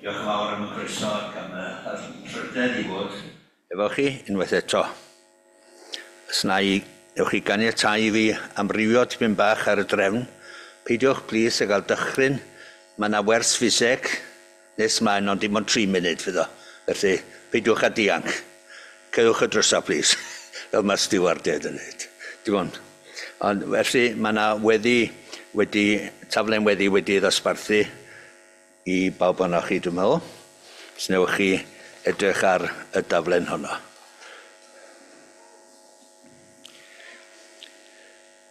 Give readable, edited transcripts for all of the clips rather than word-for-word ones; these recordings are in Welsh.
Diolch yn fawr am y croeso ac am y anrhydedd i fod efo chi unwaith eto. Os na i, newch chi ganiatáu i fi amrywio tipyn bach ar y drefn. Peidiwch plîs â gael dychryn, mae 'na wers ffiseg nes mlaen ond dim ond 3 munud fydd o. Felly, peidiwch â dianc. Caewch y drysau plîs, fel mae'r stiwardiaid yn neud. Dim ond. Ond felly mae 'na weddi wedi, taflen weddi wedi ei ddosbarthu i bawb ohonoch chi dwi'n meddwl. Os newch chi edrych ar y daflen honno.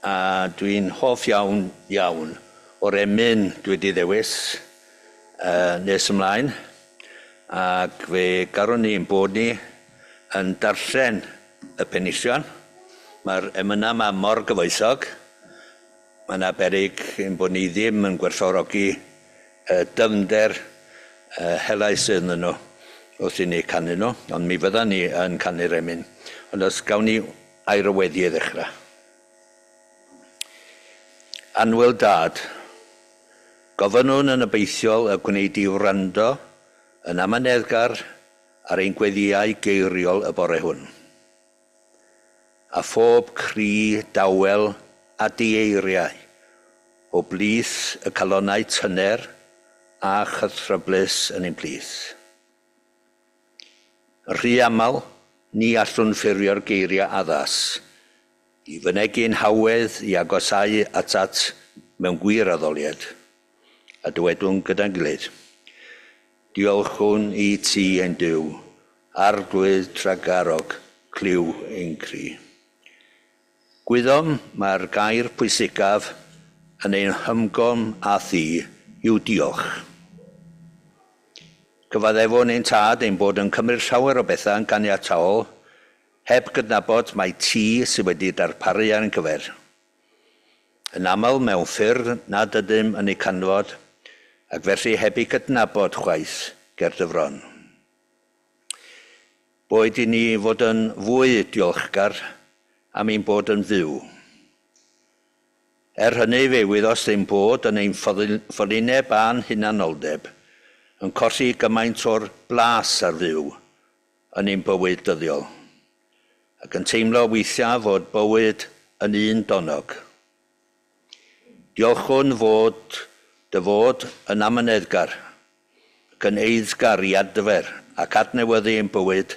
A dwi'n hoff iawn, iawn o'r emyn dwi wedi ddewis uh, nes ymlaen, ac fe garwn ni ein bod ni yn darllen y penillion. Mae'r emynau yma mor gyfoethog, mae yna beryg ein bod ni ddim yn gwerthfawrogi y dyfnder helaeth sydd ynddyn nhw wrth i ni canu nhw, ond mi fyddan ni yn canu'r emyn. Ond os gawn ni air o weddi i ddechrau. Annwyl Dad, gofynnwn yn obeithiol y gwnei di wrando yn amyneddgar ar ein gweddïau geiriol y bore hwn. A phob cri dawel a dieiriau o blith y calonnau tyner a chythryblus yn ein plith. Rhy aml, ni allwn ffurfio'r geiriau addas i fynegi'n hawedd i agosáu atat mewn gwir addoliad, a dywedwn gyda'n gilydd, Diolchwn i ti, ein Duw, Arglwydd trugarog, clyw ein cri. Gwyddom mai'r gair pwysicaf yn ein hymgom â thi yw diolch. Cyfaddefwn ein Tad ein bod yn cymryd llawer o bethau yn ganiataol heb gydnabod mai ti sydd wedi darparu ar ein cyfer. Yn aml mewn ffyrdd nad ydym yn eu canfod ac felly heb eu cydnabod chwaith ger dy fron. Boed i ni fod yn fwy diolchgar am ein bod yn fyw. Er hynny, fe wyddost ein bod yn ein ffolineb a'n hunanoldeb yn colli gymaint o'r blas ar fyw yn ein bywyd dyddiol, ac yn teimlo weithiau fod bywyd yn un donnog. Diolchwn fod dy fod yn amyneddgar ac yn eiddgar i adfer ac adnewyddu ein bywyd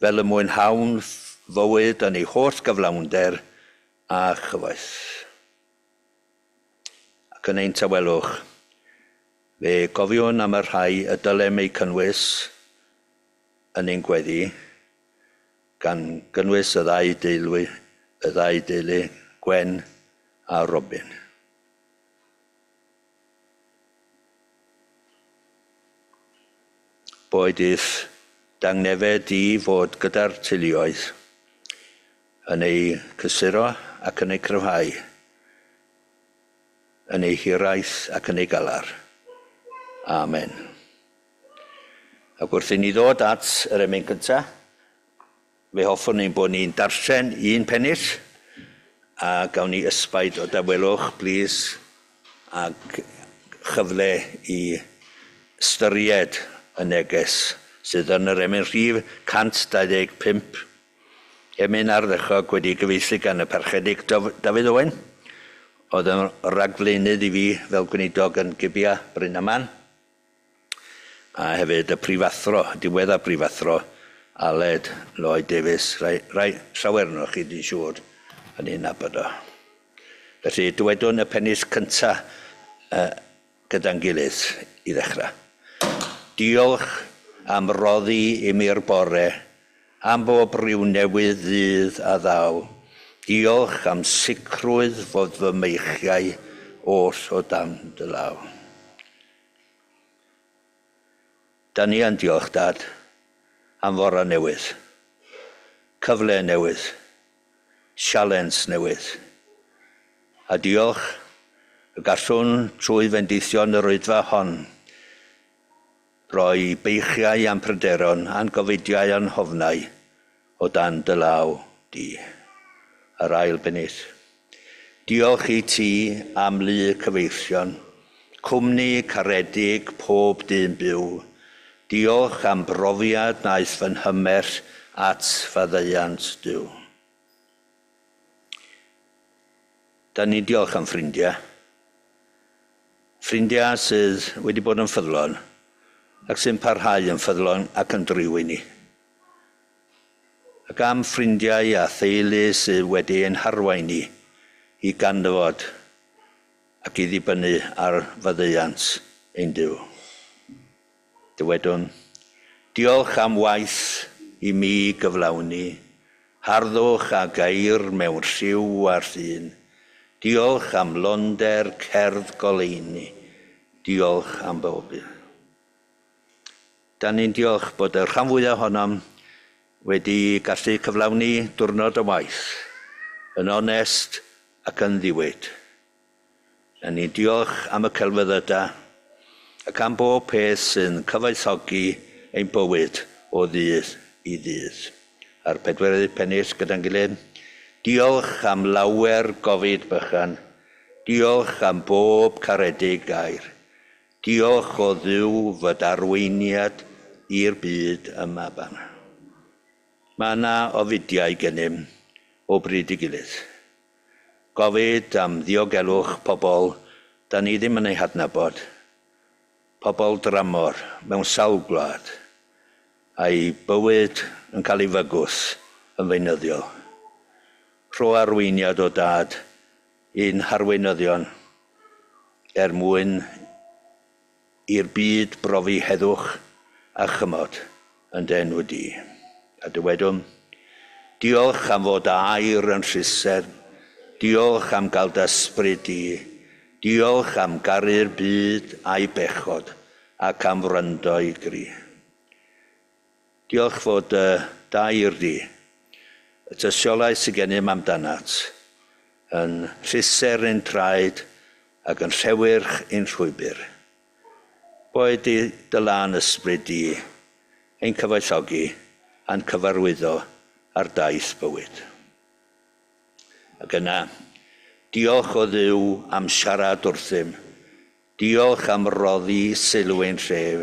fel y mwynhawn fywyd yn ei holl gyflawnder a chyfoeth. Ac yn ein tawelwch, fe gofiwn am y rhai y dylem eu cynnwys yn ein gweddi, gan gynnwys y ddau deulu, y ddau deulu, Gwen a Robin. Boed i'th dangnefedd di fod gyda'r teuluoedd, yn eu cysuro ac yn eu cryfhau, yn eu hiraeth ac yn eu galar. Amen. Ac wrth i ni ddod at yr emyn cyntaf, fe hoffwn ein bod ni'n darllen un pennill, a gawn ni ysbaid o dawelwch, plîs, ac chyfle i ystyried y neges sydd yn yr emyn rhif 125, emyn ardderchog wedi gyfieithu gan y Parchedig Dafydd Owen, oedd yn ragflaenydd i fi fel gweinidog yn Gibea, Brynaman. A hefyd y prifathro, diweddar prifathro, Aled Lloyd Davies. Rhai, rhai, llawer ohonoch chi, dwi'n siŵr, yn ei nabod o. Felly, dywedwn y pennill cynta uh, gyda'n gilydd i ddechrau. Diolch am roddi i mi'r bore, am bob rhyw newydd ddydd a ddaw. Diolch am sicrwydd fod fy meichiau oll o dan dy law. Da ni yn diolch, Dad, am fore newydd. Cyfle newydd. Sialens newydd. A diolch y gallwn, trwy fendithion yr oedfa hon, roi beichiau a'n pryderon a'n gofidiau a'n hofnau o dan dy law di. Yr ail bennill. Diolch i ti am lu cyfeillion, cwmni caredig pob dyn byw, Diolch am brofiad wnaeth fy nhymell at faddeuant Duw. Da ni'n diolch am ffrindiau. Ffrindiau sydd wedi bod yn ffyddlon ac sy'n parhau yn ffyddlon ac yn driw i ni. Ac am ffrindiau a theulu sydd wedi ein harwain ni i ganfod ac i ddibynnu ar faddeuant ein Duw. Dywedwn, diolch am waith i mi gyflawni, harddwch a gair mewn rhyw a llun. Diolch am londer cerdd goleuni. Diolch am bob un. Da ni'n diolch bod y rhan fwyaf ohonom wedi gallu cyflawni diwrnod o waith, yn onest ac yn ddiwyd. Da ni'n diolch am y celfyddydau ac am bob peth sy'n cyfoethogi ein bywyd o ddydd i ddydd. A'r pedwerydd pennill gyda'n gilydd. Diolch am lawer gofid bychan. Diolch am bob caredig gair. Diolch o Dduw fod arweiniad i'r byd yma ban. Mae yna ofidiau gennym o bryd i gilydd. Gofid am ddiogelwch pobl da ni ddim yn eu hadnabod. Pobl dramor mewn sawl gwlad, a'i bywyd yn cael ei fygwth yn feunyddiol. Rho arweiniad o dad i'n harweinyddion er mwyn i'r byd brofi heddwch a chymod yn dy enw di. A dywedwn, diolch am fod air yn rhused, diolch am gael dy ysbryd di, diolch am garu'r byd a'i bechod ac am wrando i gri. Diolch fod y dair di, y tystiolaeth sydd gennym amdanat, yn rhuser ein traed ac yn llewyrch ein llwybr. Boed i dy lân ysbryd di, ein cyfoethogi a'n cyfarwyddo ar daith bywyd. Ac yna, diolch o Dduw am siarad wrthym. Diolch am roddi sylw ein llef.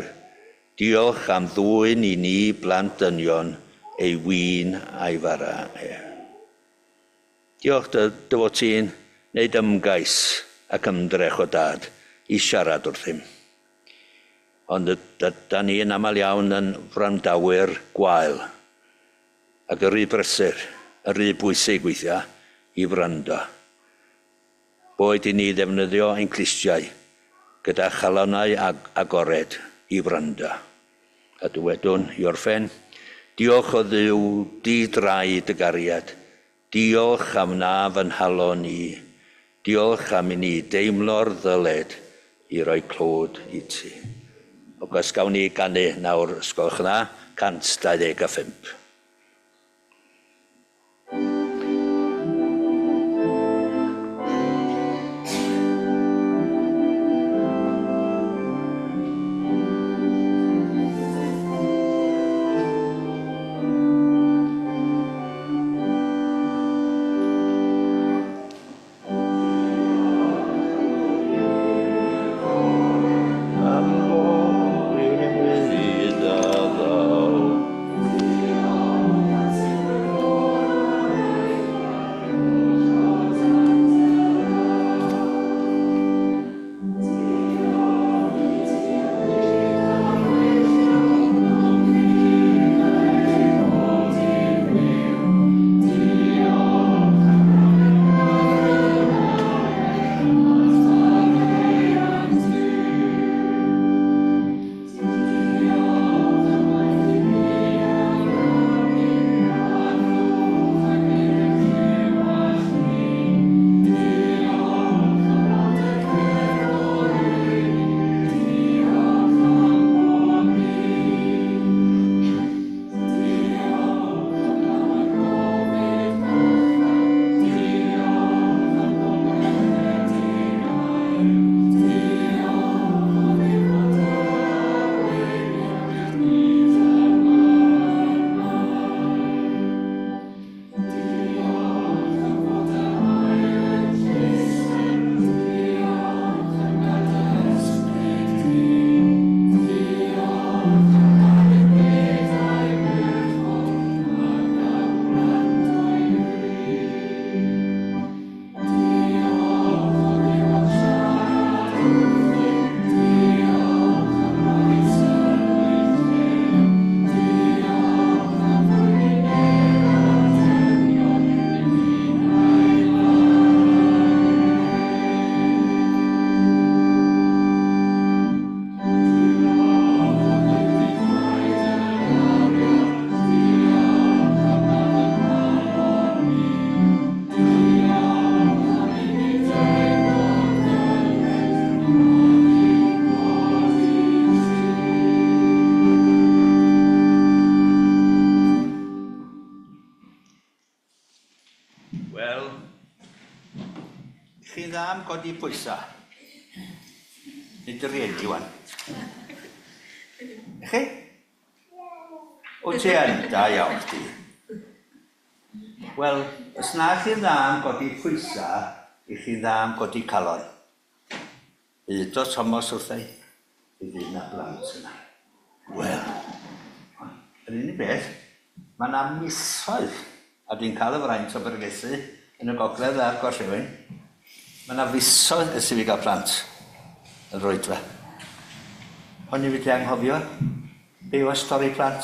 Diolch am ddwyn i ni blant dynion ei win a'i fara. Diolch dy fod ti'n wneud ymgais ac ymdrech o dad i siarad wrthym. Ond da ni yn aml iawn yn wrandawyr gwael ac yn rhy brysur, yn rhy bwysig weithiau i wrando. Boed i ni ddefnyddio ein clustiau gyda chalonnau agored i wrando. A dywedwn i orffen, diolch o Dduw, di-drai dy gariad. Diolch am na fy nghalon i. Diolch am i ni deimlo'r ddyled i roi clod i ti. Ac os gawn ni ganu nawr, os gwelwch yn dda, 125. Am bob un am godi pwysa? Nid y rhieni, wan. Chi? Wyt ti yn? Da iawn chdi. Wel, os na chi'n dda am godi pwysa, i chi'n dda am godi calon. Udodd Tomos wrtha i, mi fydd 'na blant yna. Wel, yr unig beth, mae 'na misoedd, a dwi'n cael y fraint o bregethu yn y gogledd a'r gorllewin, mae 'na fisoedd ers i fi gael plant yn yr oedfa. O'n i wedi anghofio be yw stori plant.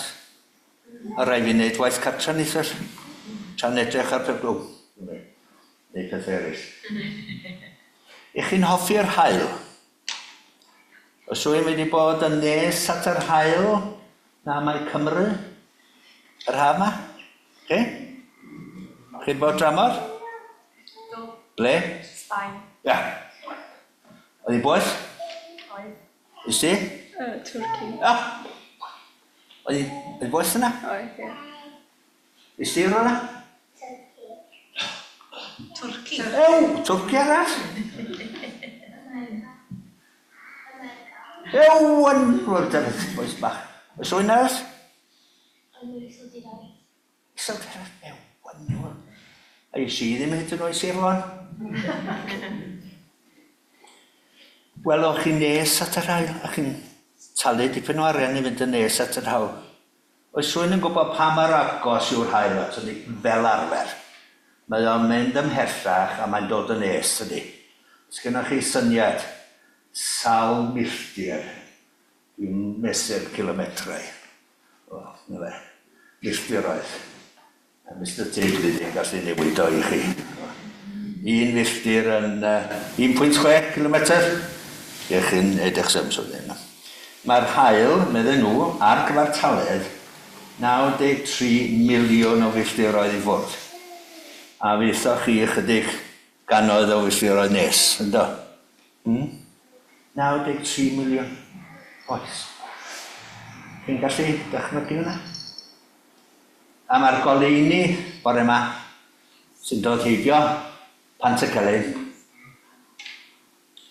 A rhaid fi wneud waith cartra neithiwr, tra'n edrych ar Pebble. Neu pethau eraill. Ych chi'n hoffi'r haul? Oes rhywun wedi bod yn nes at yr haul na mae Cymru yr haf yma? Chi? Chi wedi bod dramor? Do. Ble? Sbaen. Ia. Oedd hi'n boeth? Oedd. Is ti? Twrci. Ah! Oedd hi'n boeth yna? Oedd, ie. Is ti rhywle? Twrci. Ew, Twrci arall? Ew, yn... Wel, dyna boes bach. Oes rhywun arall? Iseldiroedd. Ew, yn... A is i ddim hyd yn oed Sir Fôn. Wel, o'ch chi'n nes at yr haul, a chi'n talu dipyn o arian i fynd yn nes at yr haul. Oes rhywun yn gwybod pa mor agos yw'r haul aton ni fel arfer? Mae o'n mynd ymhellach a mae'n dod yn nes, tydi? Oes gennoch chi syniad? Sawl milltir? Dwi'n mesur kilometrau. O, 'na fe. Milltiroedd. A Mister Teulu ddim gallu newid o i chi. Un filltir yn 1.6 kilometr. Ych chi'n neud eich syms wedyn. Mae'r haul, medden nhw, ar gyfartaledd 93 miliwn o filltiroedd i ffwrdd. A fuethoch chi ychydig gannoedd o filltiroedd nes, yndo? 93 miliwn. Oes. Chi'n gallu dychmygu hwnna? A mae'r goleuni bore 'ma sy'n dod heibio Pantycelyn,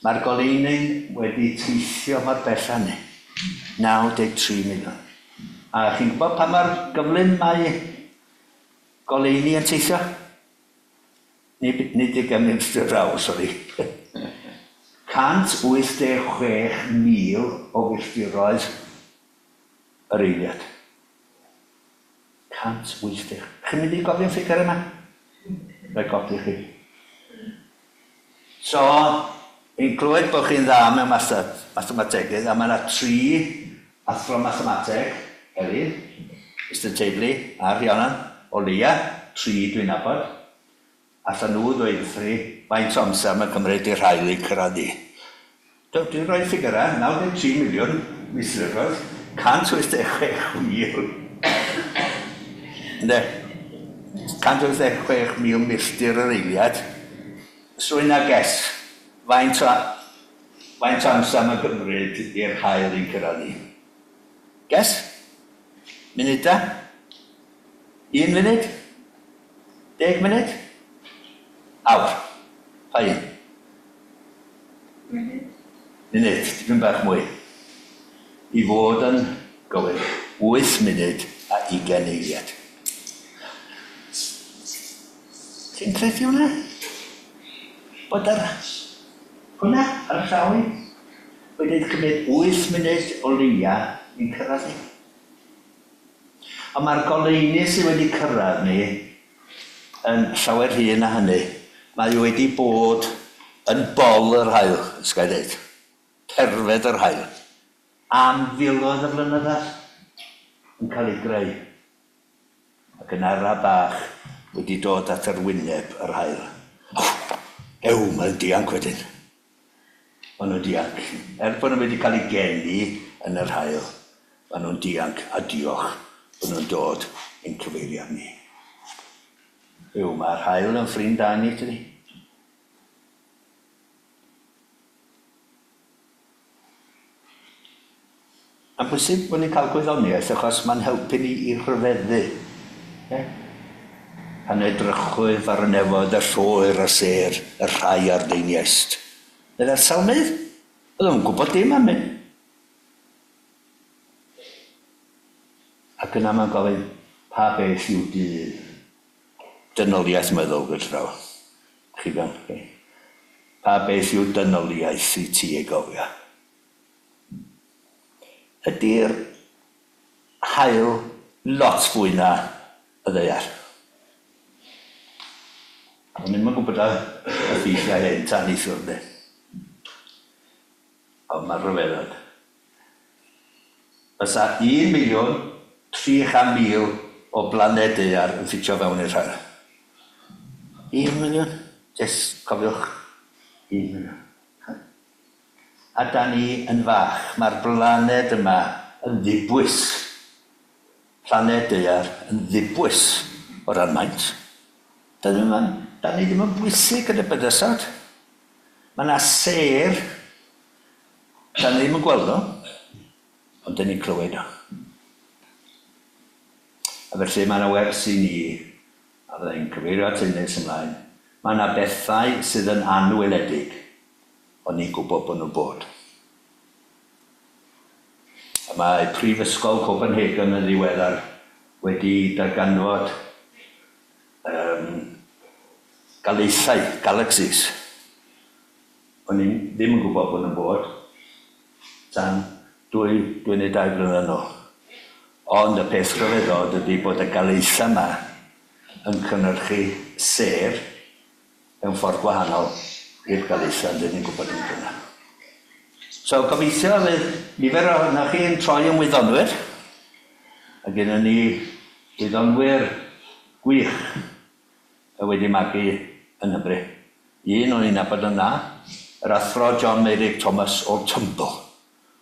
mae'r goleuni wedi teithio mor bell â hynny, 93 miliwn. A chi'n gwybod pa mor gyflym mae goleuni yn teithio? Nid, nid ugain milltir yr awr, sori. 186,000 o filltiroedd yr eiliad. 180. Chi'n mynd i gofio'r ffigur yma? Rhaid godi chi. So, fi'n clywed bod chi'n dda mewn mathemategydd, a mae yna tri athro mathemateg hefyd, Mister Tabley a Rhiannon, o leia, tri dwi'n nabod. Allan nhw ddweud wrtho fi faint o amser mae'n cymryd i'r haul eu cyrraedd ni. Do, dwi'n rhoi ffigyrau, 93 miliwn mislifod, 186,000. Ynde? 186,000 milltir yr eiliad. Swn a guess, faint o, faint o amser mae'n cymryd i'r haul i'n cyrraedd ni? Guess? Munudau? Un munud? 10 munud? Awr? Pa un? Munud. Munud, dipyn bach mwy. I fod yn gywir, 8 munud a 20 eiliad. Ti'n credu hwnna? Bod yr... hwnna ar y llaw i wedi cymryd 8 munud o leia i'n cyrraedd ni. Ond mae'r goleuni sydd wedi cyrraedd ni yn llawer hŷn na hynny. Mae wedi bod yn bol yr haul, os ga i ddeud. Perfedd yr haul. Am filoedd o flynyddoedd yn cael ei greu. Ac yn ara bach wedi dod at yr wyneb yr haul. Ew, mae'n dianc wedyn. Maen nhw'n dianc. Er bod nhw wedi cael eu geni yn yr haul, maen nhw'n dianc, a diolch bod nhw'n dod i'n cyfeiriad ni. Yw, mae'r haul yn ffrind da i ni, tydi? Mae'n bwysig bod ni'n cael gwyddoniaeth achos mae'n helpu ni i rhyfeddu. Okay? Pan edrychwyf ar y nefoedd, y lloer a'r sêr, y rhai a'r deiniaist. Meddai'r salmydd, oedd o'n gwybod dim am hyn. Ac yna mae'n gofyn, pa beth yw dyn? Dynoliaeth meddwl gyda llaw. Chi fewn, chi. Pa beth yw dynoliaeth i ti ei gofio? Ydy'r haul lot fwy na y ddaear? O'n i'm yn gwybod y ffeithiau hyn tan neithiwr, ynddi? Ond mae'n rhyfeddod. Fysa 1,300,000 o blaned daear yn ffitio fewn i'r haul. 1 miliwn? Just cofiwch, 1 miliwn. A da ni yn fach. Mae'r blaned yma yn ddibwys. Planed daear yn ddibwys o ran maint. Da ni ddim yn bwysig yn y bydysawd. Mae yna sêr, da ni ddim yn gweld o, ond da ni'n clywed o. A felly mae yna wers i ni, a fyddai'n cyfeirio at hyn nes ymlaen, mae yna bethau sydd yn anweledig, ond ni'n gwybod bod nhw'n bod. A mae Prifysgol Copenhagen yn ddiweddar wedi darganfod galaethau, galaxies. O'n i'n ddim yn gwybod bod nhw'n bod tan 2 neu 3 blynedd yn ôl. Ond y peth rhyfeddod ydy bod y galaethau yma yn cynhyrchu sêr mewn ffordd gwahanol i'r galaethau yn ni'n gwybod amdano. So gobeithio fydd nifer ohonoch chi yn troi yn wyddonwyr. A gennym ni wyddonwyr gwych y wedi magu yng Nghymru. Un o'n i'n nabod yn dda, yr athro John Meurig Thomas o'r Tymbl.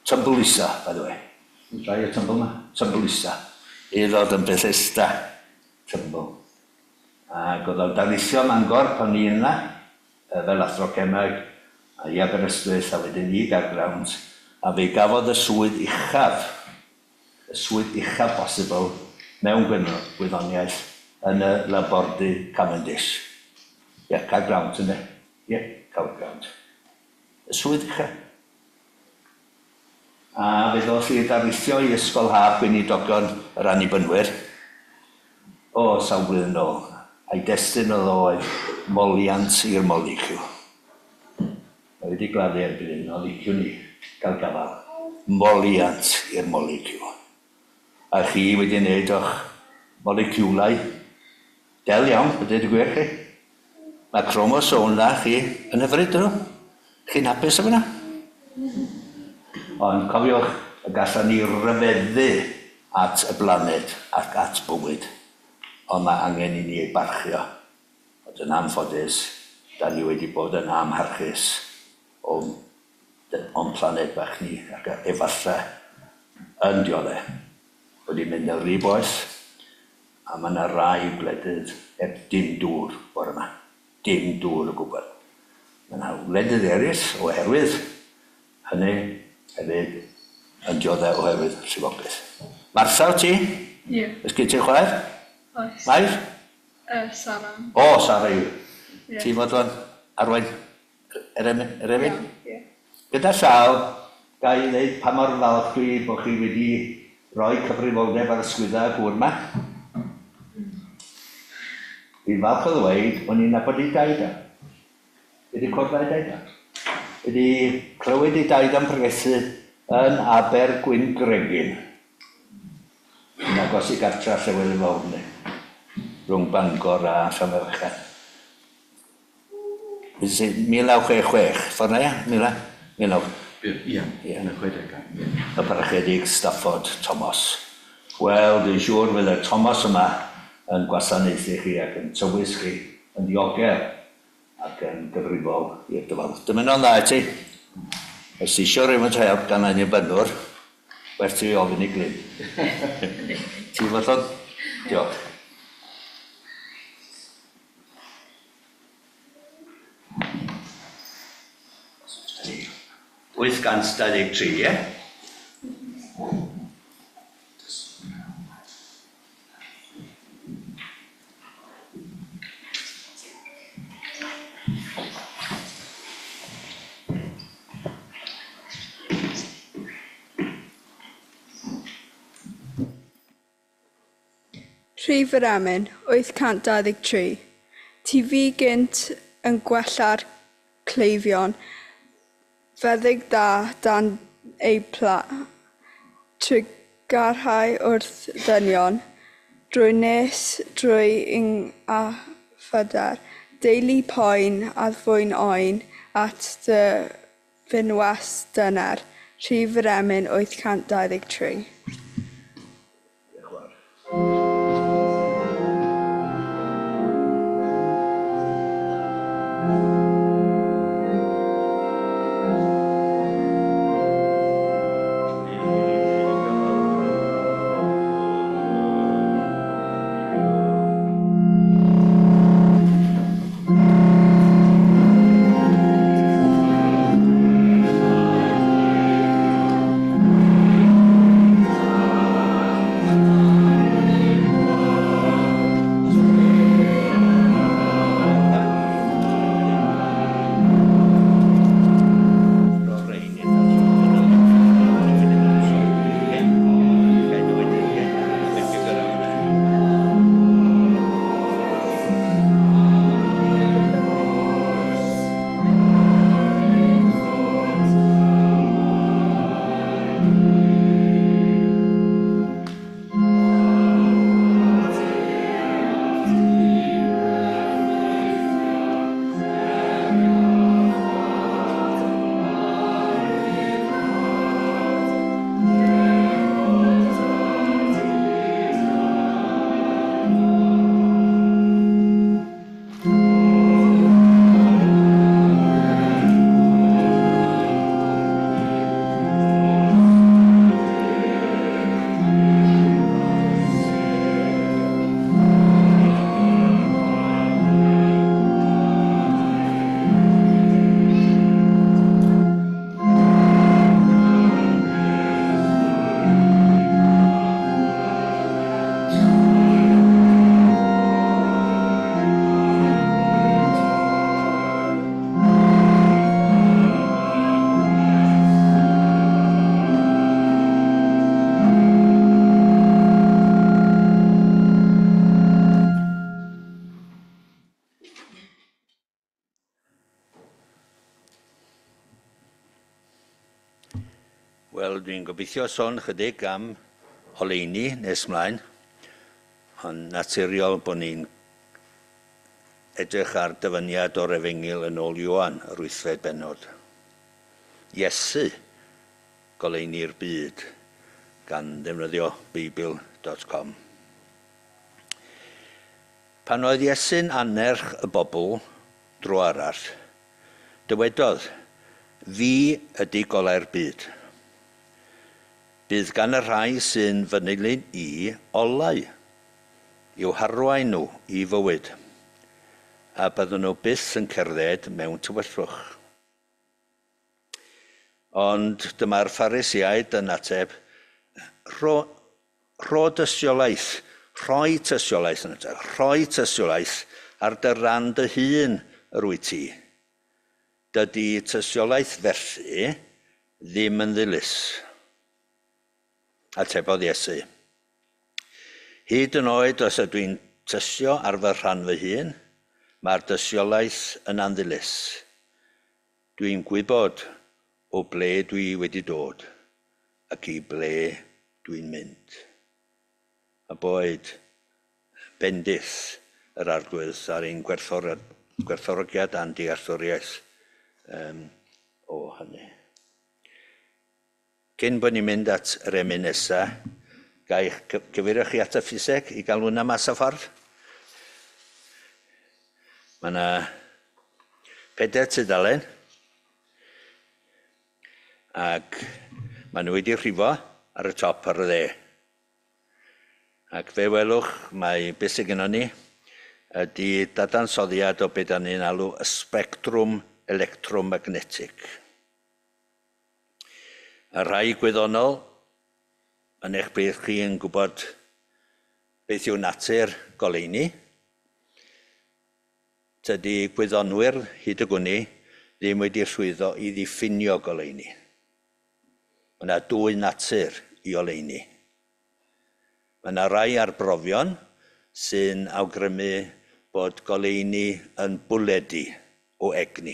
Tymbl Isa, by the way. Rai o Tymbl yma? Tymbl Isa. I ddod yn Bethesda, Tymbl. Ac oedd o'n darlithio Mangor pan ni yna, fel athro cemeg, a i Aberystwyth, a wedyn i Gaergrawnt, a fe gafodd y swydd uchaf, y swydd uchaf bosibl mewn gwyddoniaeth yn y labordy Cavendish. Ie, yeah, Caergrawnt yna. Ie, yeah, Caergrawnt. Y swydd uchaf. A fe ddoth i darlithio i Ysgol Haf Gweinidogion yr Annibynwyr o sawl blwyddyn nôl. A'i destun oedd oedd moliant i'r moleciwl. Mae wedi gladdu erbyn hyn, ond liciwn ni gael gafal. Moliant i'r moleciwl. A chi wedi wneud o'ch moleciwlau del iawn, a dweud y gwir chi. Mae chromosome na chi yn hyfryd, dyn nhw. Chi'n hapus efo yna? Ond cofiwch y gallwn ni ryfeddu at y blaned ac at bywyd. Ond mae angen i ni ei barchio. Ond yn anffodus, da ni wedi bod yn amharchus o'n planed bach ni ac efallai yn dioddef wedi mynd yn rhy boeth a mae yna rai gwledydd heb dim dŵr bore yma. Dim dŵr o gwbl. Mae yna wledydd eraill oherwydd hynny hefyd yn dioddef oherwydd llifogydd. Martha, wyt ti? Ie. Oes gen ti chwaer? Oes. Mair? Sara. O, Sara yw. Ie. Ti'n fodlon arwain yr emyn? Iawn, ie. Gyda llaw, ga i ddeud pa mor falch dwi bod chi wedi rhoi cyfrifoldeb ar ysgwydda y gŵr yma. Fi'n falch o ddweud, o'n i'n nabod ei daid o. Wedi cwrdd â'i daid o. Wedi clywed ei daid am pregethu yn Abergwyngregyn. Yn agos i gartra Llywelyn Fawr ni. Rhwng Bangor a Llanfairfechan. 1966, ffordd na ia? 19 Ie, yn y 60au. Y Parchedig Stafford Thomas. Wel, dwi'n siŵr fydd y Thomas yma yn gwasanaethu chi ac yn tywys chi yn ddiogel ac yn gyfrifol i'r dyfodol. Dymuno'n dda i ti. Os ti eisiau rhywfaint o help gan annibynnwr, werth ti ofyn i Glyn. Ti'n fodlon? Diolch. 823, ie? Rhif yr emyn, 823. Ti fu gynt yn gwella'r cleifion, feddyg da dan eu pla, trugarhau wrth ddynion, drwy nes drwy ing a phyder, deulu poen a ddwyn oen at dy fynwes dyner. Rhif yr emyn, 823. Diolch yn fawr. Wel, dwi'n gobeithio sôn chydig am oleuni nes mlaen, ond naturiol bod ni'n edrych ar dyfyniad o'r Efengyl yn ôl Ioan, yr wythfed bennod. Iesu, goleuni'r byd, gan ddefnyddio Beibl.com. Pan oedd Iesu'n annerch y bobl dro arall, dywedodd, "Fi ydy golau'r byd. Bydd gan y rhai sy'n fy nilyn i olau i'w harwain nhw i fywyd, a byddwn nhw byth yn cerdded mewn tywyllwch." Ond dyma'r Pharisiaid yn ateb, rho, rho dystiolaeth, rhoi tystiolaeth yn ateb, rhoi tystiolaeth ar dy ran dy hun yr wyt ti. Dydy tystiolaeth felly ddim yn ddilys. Atebodd Iesu, "Hyd yn oed os ydw i'n tystio ar fy rhan fy hun, mae'r dystiolaeth yn anddilys. Dwi'n gwybod o ble dwi wedi dod ac i ble dwi'n mynd." A boed bendith yr Arglwydd ar ein gwerthfawrogiad a'n dealltwriaeth o hynny. Cyn bod ni'n mynd at yr emyn nesaf, ga i'ch cyfeirio chi at y ffiseg i gael hwnna mas o ffordd? Mae yna 4 tudalen ac maen nhw wedi rhifo ar y top ar y dde. Ac fe welwch mae beth sydd gennon ni ydy dadansoddiad o beth dan ni'n alw y sbectrwm electromagnetic. Y rhai gwyddonol yn eich beth chi yn gwybod beth yw natur goleuni. Tydi gwyddonwyr, hyd y gwn i, ddim wedi llwyddo i ddiffinio goleuni. Mae yna dwy natur i oleuni. Mae yna rai arbrofion sy'n awgrymu bod goleuni yn bwledi o egni.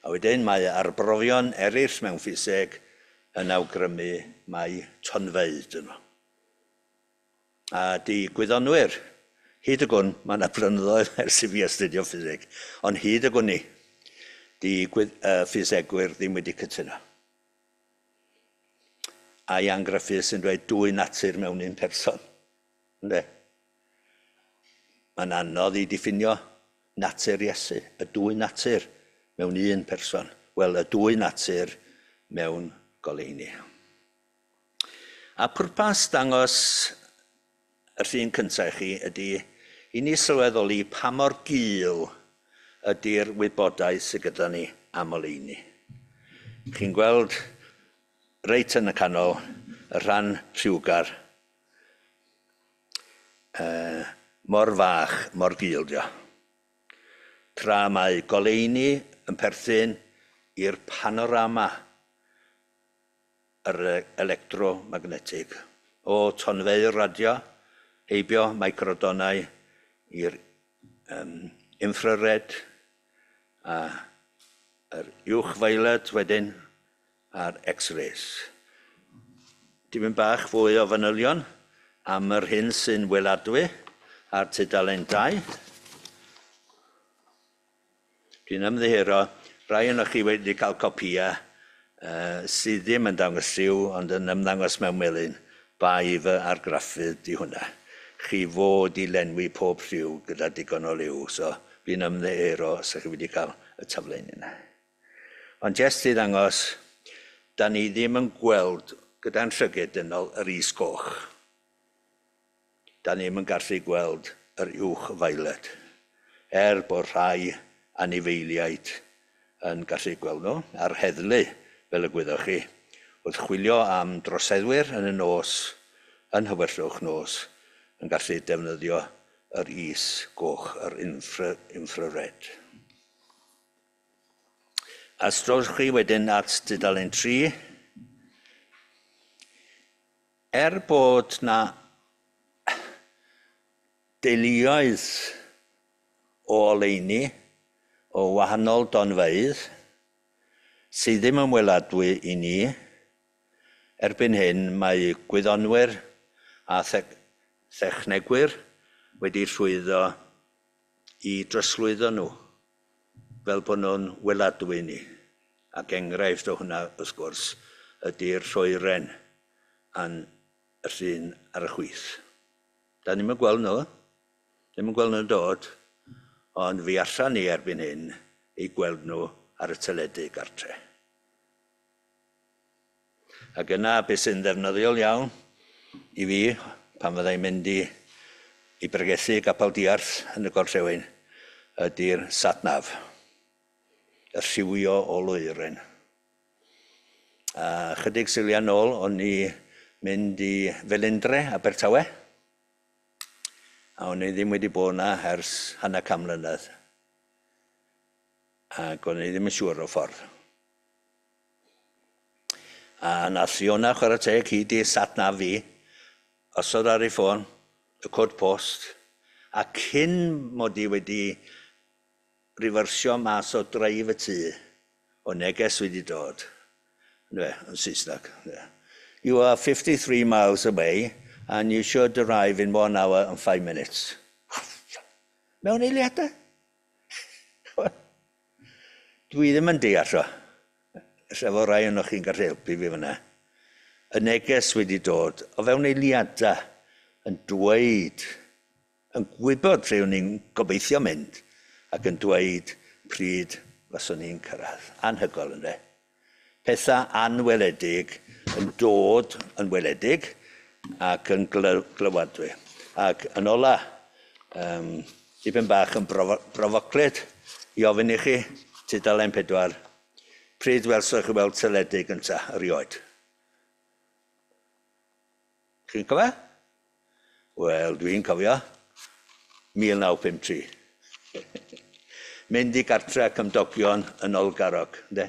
A wedyn mae arbrofion eraill mewn ffiseg yn awgrymu mai tonfeydd ydyn nhw. A di gwyddonwyr, hyd y gwn, mae yna blynyddoedd ers i fi astudio ffiseg, ond hyd y gwn i, di ffisegwyr ddim wedi cytuno. A Ian Griffiths yn dweud dwy natur mewn un person. Ynde? Mae'n anodd i diffinio natur Iesu, y dwy natur mewn un person. Wel, y dwy natur mewn goleuni. A pwrpas dangos y llun cyntaf i chi ydy i ni sylweddoli pa mor gul ydy'r wybodaeth sydd gyda ni am oleuni. Chi'n gweld reit yn y canol y rhan lliwgar, mor fach, mor gul dio. Tra mae goleuni yn perthyn i'r panorama yr electromagnetig o tonfeydd radio, heibio microdonau i'r infrared a yr uwchviolet wedyn a'r X-rays. Dipyn bach fwy o fanylion am yr hyn sy'n weladwy ar tudalen 2. Dwi'n ymddiheuro, rai ohonoch chi wedi cael copïau sydd ddim yn dangos lliw ond yn ymddangos mewn melyn. Bai fy argraffydd di hwnna. Chi fod i lenwi pob lliw gyda digon o liw, so fi'n ymddiheuro os ydych chi wedi cael y taflen yna. Ond jyst i ddangos, da ni ddim yn gweld gyda'n llygad dynol yr is-goch. Da ni ddim yn gallu gweld yr uwch violet, er bod rhai anifeiliaid yn gallu gweld nhw, a'r heddlu, fel y gwyddoch chi, wrth chwilio am droseddwyr yn y nos, yn hywyllwch nos, yn gallu defnyddio yr is-goch, yr infrared. A strowch chi wedyn at tudalen 3, er bod na deuluoedd o oleuni o wahanol donfeydd sydd ddim yn weladwy i ni, erbyn hyn mae gwyddonwyr a thechnegwyr wedi llwyddo i drosglwyddo nhw fel bod nhw'n weladwy ni. Ac enghraifft o hwnna, wrth gwrs, ydy'r lloeren a'n y llun ar y chwith. Da ni'm yn gweld nhw, ddim yn gweld nhw'n dod, ond fi allan ni erbyn hyn i gweld nhw ar y teledu gartre. Ac yna, beth sy'n ddefnyddiol iawn i fi, pan fyddai'n mynd i bregethu Gapel Diarth yn y gorllewin, ydy'r sat-nav, y lliwio o loeren. A chydig Suliau nôl, o'n i mynd i Felindre, Abertawe, a o'n i ddim wedi bod yna ers hanner can mlynedd. Ac o'n i ddim yn siŵr o ffordd. A nath Fiona, chwarae teg, hi di sat-nav fi, osod ar ei ffôn, y cod post, a cyn mod i wedi rifersio mas o drive y tŷ, o neges wedi dod, yndyfe, yn Saesneg. "You are 53 miles away and you should arrive in 1 hour and 5 minutes." Mewn eiliadau. Dwi ddim yn deall o. Ella fo rai ohonoch chi'n gallu helpu fi fyna. Y neges wedi dod o fewn eiliadau yn dweud, yn gwybod lle o'n i'n gobeithio mynd, ac yn dweud pryd faswn i'n cyrraedd. Anhygoel, ynddo? Pethau anweledig yn dod yn weledig ac yn glywadwy. Ac yn ola, dipyn bach yn brofoclyd i ofyn i chi, tudalen 4, pryd welsoch chi weld teledu gyntaf erioed? Chi'n cofio? Wel, dwi'n cofio. 1953. Mynd i gartre cymdogion yn Nolgarrog, ynde,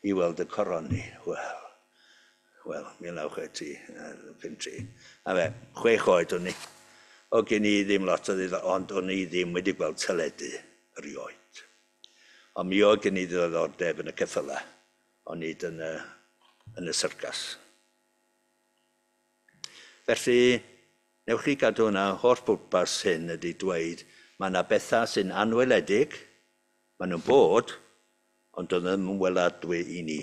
i weld y coroni. Wel, 1963, 53. A fe, 6 oed o'n i. O gen i ddim lot o ddiddordeb, ond o'n i ddim wedi gweld teledu erioed. Ond mi oedd gen i ddiddordeb yn y ceffylau, ond nid yn y syrcas. Felly, newch chi gadw hwnna, holl bwrpas hyn ydy dweud, mae yna bethau sy'n anweledig, maen nhw'n bod, ond doedd ddim yn weladwy i ni,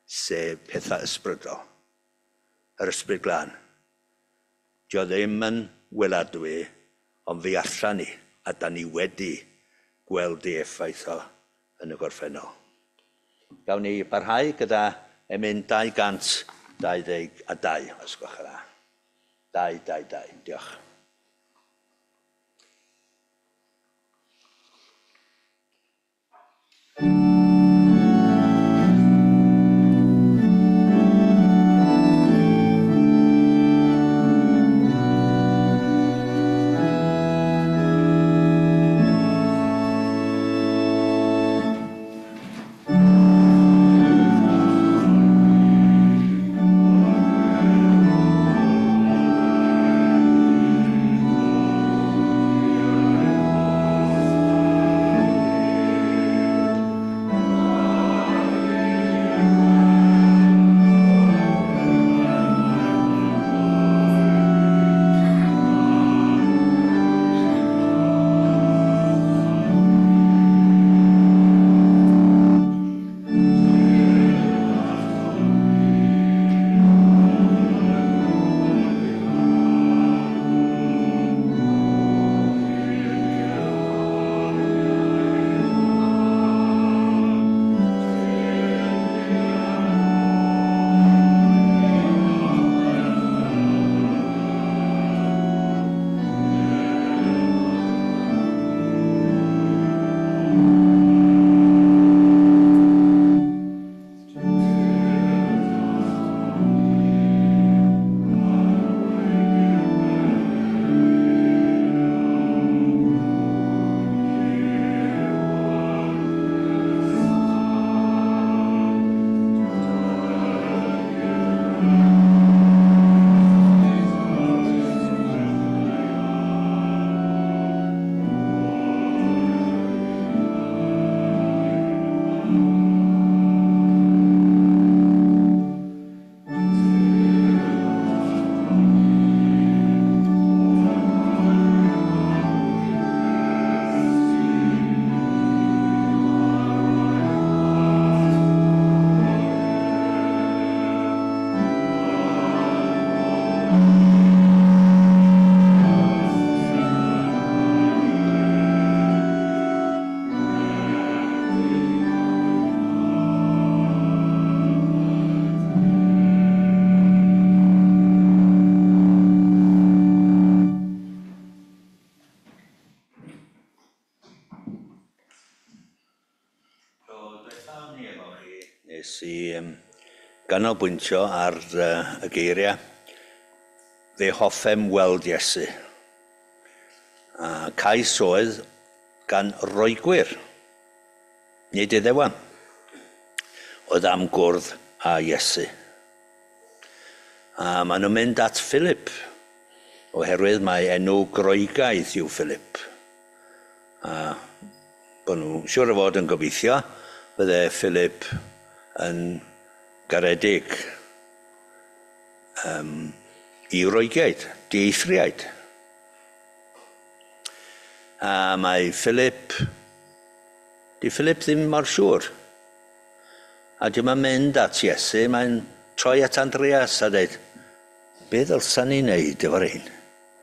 sef pethau ysbrydol, yr ysbryd glân. Dio ddim yn weladwy, ond fi allan ni, a da ni wedi gweld ei effaith o yn y gorffennol. Gawn ni barhau gyda emyn 222, os gwelwch yn dda. 222, diolch. Ganolbwyntio ar y geiriau, fe hoffem weld Iesu. A cais oedd gan Roegwyr, nid Iddewon, oedd am gwrdd â Iesu. A maen nhw'n mynd at Philip, oherwydd mae enw Groegaidd yw Philip. A bod nhw siŵr o fod yn gobeithio, fydde Philip yn garedig i Roegiaid, dieithriaid. A mae Philip, di Philip ddim mor siŵr. A di mae'n mynd at Iesu, mae'n troi at Andreas a dweud, be ddylsan ni wneud efo'r ein?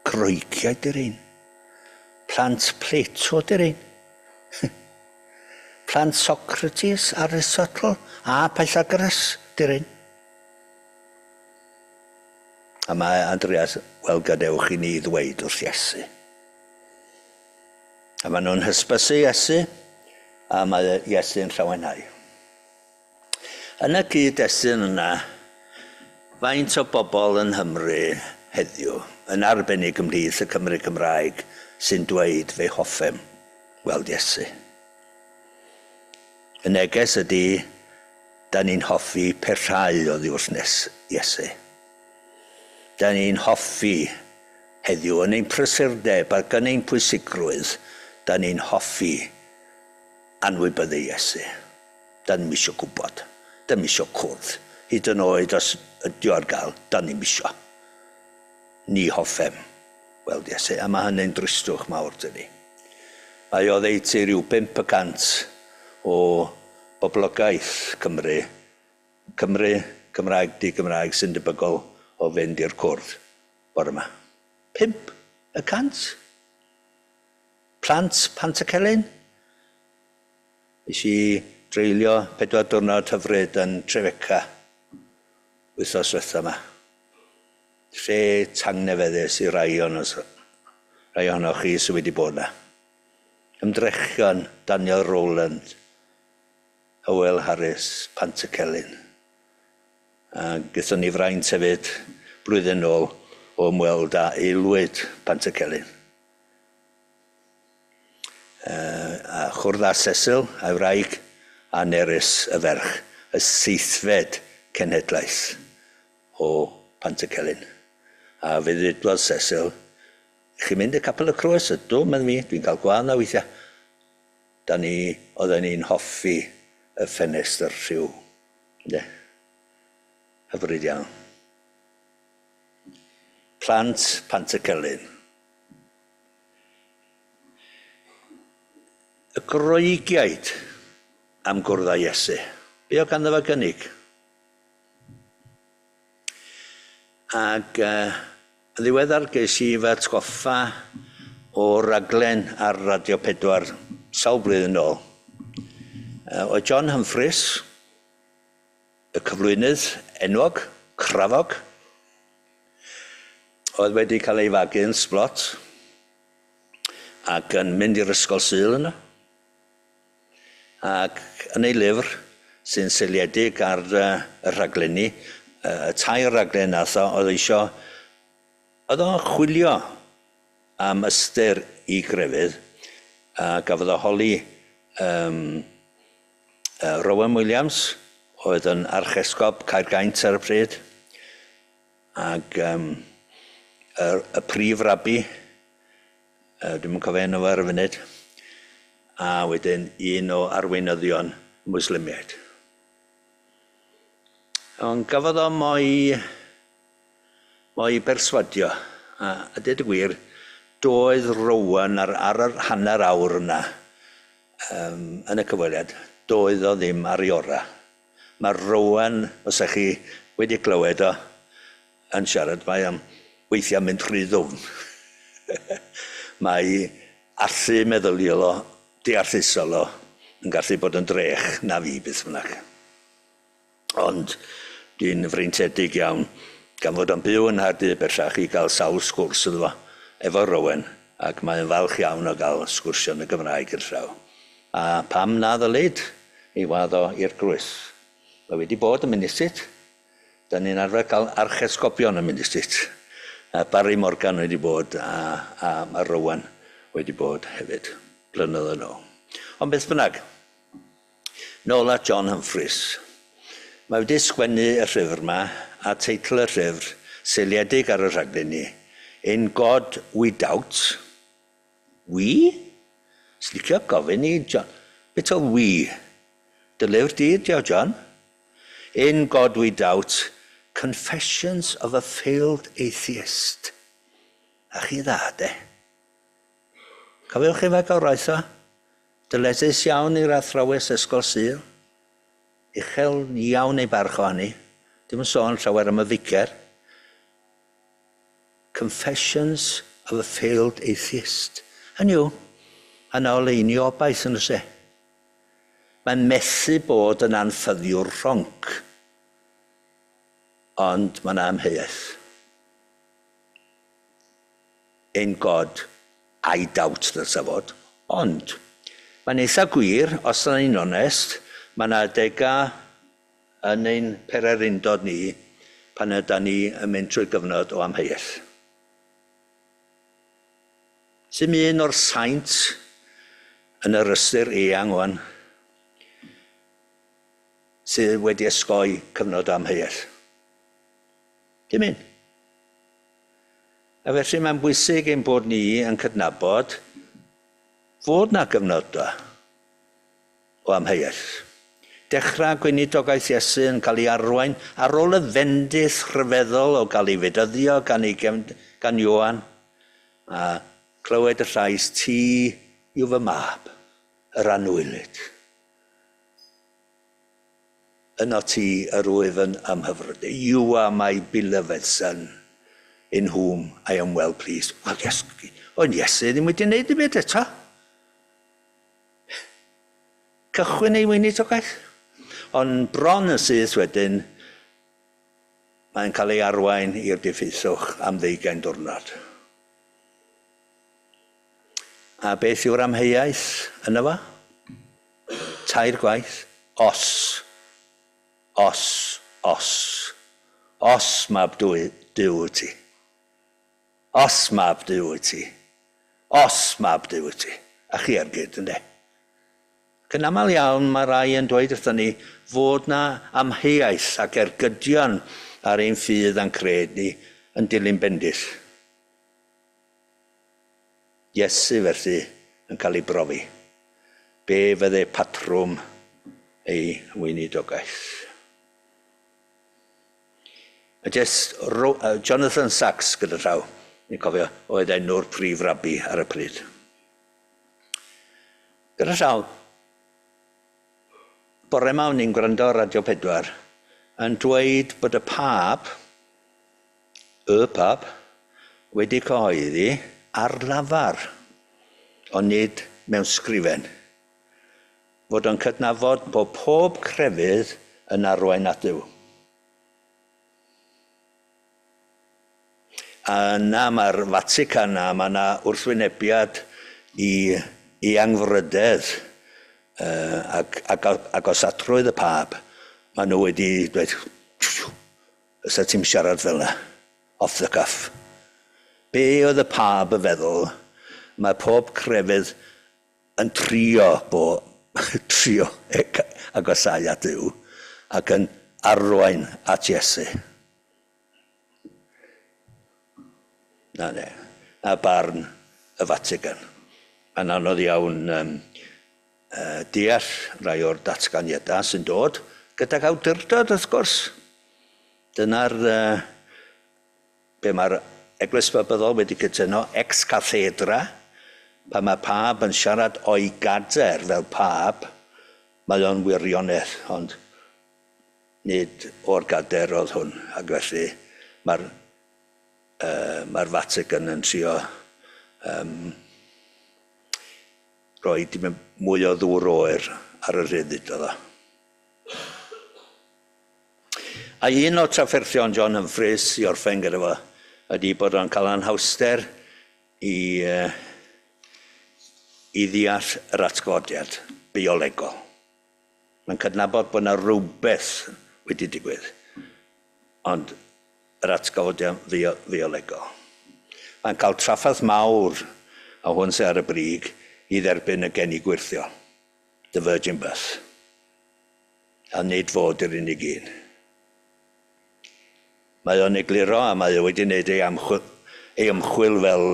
Groegiaid di'r ein. Plant Plato di'r ein. Plant Socrates, Aristotle a Pythagoras di'r un. A mae Andreas, wel, gadewch i ni ddweud wrth Iesu. A maen nhw'n hysbysu Iesu, a mae Iesu'n llawenhau. Yn y cyd-destun yna, faint o bobl yng Nghymru heddiw, yn arbennig ymhlith y Cymry Cymraeg, sy'n dweud fe hoffem weld Iesu. Y neges ydy, da ni'n hoffi pellhau oddi wrth nes Iesu. Da ni'n hoffi Heddiw, yn ein prysurdeb ac yn ein pwysigrwydd, da ni'n hoffi anwybyddu Iesu. Da ni'm isio gwybod. Da ni'm isio cwrdd. Hyd yn oed os ydy o ar gael, da ni'm isio. Ni hoffem weld Iesu, a mae hynny'n dristwch mawr, dydy. Mae oddeutu rhyw 5% o boblogaeth Cymru, Cymru, Cymraeg, di-Gymraeg, sy'n debygol o fynd i'r cwrdd bore yma. 5%? Plant Pantycelyn? Nes i dreulio 4 diwrnod hyfryd yn Trefeca wythnos diwetha yma. Lle tangnefeddus i rai rai ohonoch chi sydd wedi bod yna. Ymdrechion Daniel Rowland, Hywel Harris, Pantycelyn. A gaethon ni fraint hefyd blwyddyn nôl o ymweld â aelwyd Pantycelyn. A chwrdd â Cecil a'i wraig a Nerys y ferch, y seithfed cenhedlaeth o Pantycelyn. A fe ddudodd Cecil, "Chi'n mynd i Capel y Croes?" "Ydw," medd fi, "dwi'n cael gwadd 'na weithiau." Da ni, oedden ni'n hoffi y ffenestr rhyw. Ynde? Hyfryd iawn. Plant Pantycelyn. Y Groegiaid am gwrdd â Iesu. Be oedd ganddo fo gynnig? Ac yn ddiweddar ges i fy atgoffa o raglen ar Radio 4 sawl blwyddyn nôl. Oedd John Humphreys, y cyflwynydd enwog, crafog, oedd wedi cael ei fagu yn Splott ac yn mynd i'r ysgol Sul yno. Ac yn ei lyfr, sy'n seiliedig ar y rhaglenni, y tair raglen nath o, oedd eisio, oedd o'n chwilio am ystyr i grefydd, a gafodd o holi Rowan Williams, oedd yn archesgob Caergaint ar y pryd, ac y prif rabi, dwi'm yn cofio enw fo ar y funud, a wedyn un o arweinyddion Mwslimiaid. Ond gafodd o mo'i berswadio, a dweud y gwir, doedd Rowan ar yr hanner awr yna yn y cyfweliad, doedd o ddim ar ei orau. Mae Rowan, os ydych chi wedi clywed o yn siarad, mae o'n weithiau mynd rhy ddwfn. Mae allu meddyliol o, deallusol o, yn gallu bod yn drech na fi beth bynnag. Ond dwi'n freintiedig iawn, gan fod o'n byw yn Nghaerdydd bellach, i gael sawl sgwrs iddo fo, efo Rowan, ac mae'n falch iawn o gael sgwrsio yn y Gymraeg yn llaw. A pam na ddylid ei wadd o i'r groes? Mae wedi bod yn mynd. Da ni'n arfer cael archesgobion yn mynd i. Barry Morgan wedi bod a mae Rowan wedi bod hefyd blynyddoedd yn ôl. Ond beth bynnag, nôl at John Humphreys. Mae wedi sgwennu y llyfr yma a teitl y llyfr seiliedig ar y rhaglen ni, "In God We Doubt". We? Slicio gofyn i John. Beth o "we"? Dy lyfr di, dio, John? "In God We Doubt, Confessions of a Failed Atheist". A chi dda, de? Cofiwch chi fe goraith o? Dyledus iawn i'r athrawes ysgol Sul. Uchel iawn ei barch o hynny. Dim yn sôn llawer am y ficer. "Confessions of a Failed Atheist". Hynny yw, yna oleuni obaith yn y se. Mae'n methu bod yn anffyddiwr rhonc. Ond mae yna amheuaeth. "In God, I doubt" ddylsa fod. Ond, mae'n eitha gwir, os yna ni'n onest, mae yna adegau yn ein pererindod ni pan yda ni yn mynd trwy gyfnod o amheuaeth. Sy'n un o'r saint yn yr ystyr eang wan sydd wedi osgoi cyfnod o amheuaeth? Dim un. A felly mae'n bwysig ein bod ni yn cydnabod fod na gyfnodau o amheuaeth. Dechrau gweinidogaeth Iesu yn cael ei arwain ar ôl y fendith rhyfeddol o gael ei fedyddio gan Ioan a clywed y llais, "Ti yw fy mab, yr anwylyd. Ynot ti yr wyf yn ymhyfrydu. You are my beloved son, in whom I am well pleased." Wel, yes, ond Iesu ddim wedi gwneud dim byd eto. Cychwyn ei weinidogaeth. Ond bron yn syth wedyn, mae'n cael ei arwain i'r diffeithwch am 20 diwrnod. A beth yw'r amheuaeth yna fo? Tair gwaith. Os. Os. Os. Os mab Duw wyt ti. Os mab Duw wyt ti. Os mab Duw wyt ti. A chi ergyd, ynddo? Ac yn aml iawn mae rai yn dweud wrthon ni fod na amheuaeth ac ergydion ar ein ffydd a'n cred ni yn dilyn bendith. Iesu felly yn cael ei brofi. Be fydde patrwm ei weinidogaeth? A just Jonathan Sacks gyda llaw, ni'n cofio, oedd enw'r prif rabi ar y pryd. Gyda llaw, bore yma o'n i'n gwrando ar Radio 4 yn dweud bod y Pab wedi cyhoeddi ar lafar, ond nid mewn sgrifen, fod o'n cydnabod bod pob crefydd yn arwain at Dduw. A yna mae'r Vatican a mae yna wrthwynebiad i angfrydedd ac agosatrwydd y Pab. Maen nhw wedi dweud, "Fysa ti'n siarad fel yna, off the cuff." Be oedd y Pab yn feddwl? Mae pob crefydd yn trio agosau at Dduw ac yn arwain at Iesu. Na, ne. A barn y Vatican. Mae'n anodd iawn deall rai o'r datganiadau sy'n dod gydag awdurdod, wrth gwrs. Dyna'r be mae'r Eglwys Babyddol wedi cytuno, ex cathedra, pan mae Pab yn siarad o'i gader fel Pab, mae o'n wirionedd, ond nid o'r gader oedd hwn. Ac felly mae'r Vatican yn trio rhoi dim mwy o ddŵr oer ar y rhyddid oedd o. A un o trafferthion John Humphreys i orffen gyda fo ydy bod o'n cael anhawster i ddeall yr atgyfodiad biolegol. Mae'n cydnabod bod yna rhywbeth wedi digwydd, ond yr atgyfodiad fiolegol. Mae'n cael trafferth mawr, a hwn sy'n ar y brig, i dderbyn y geni gwyrthiol, the virgin birth, a nid fod yr unig un. Mae o'n egluro a mae o wedi wneud ei ymchwil fel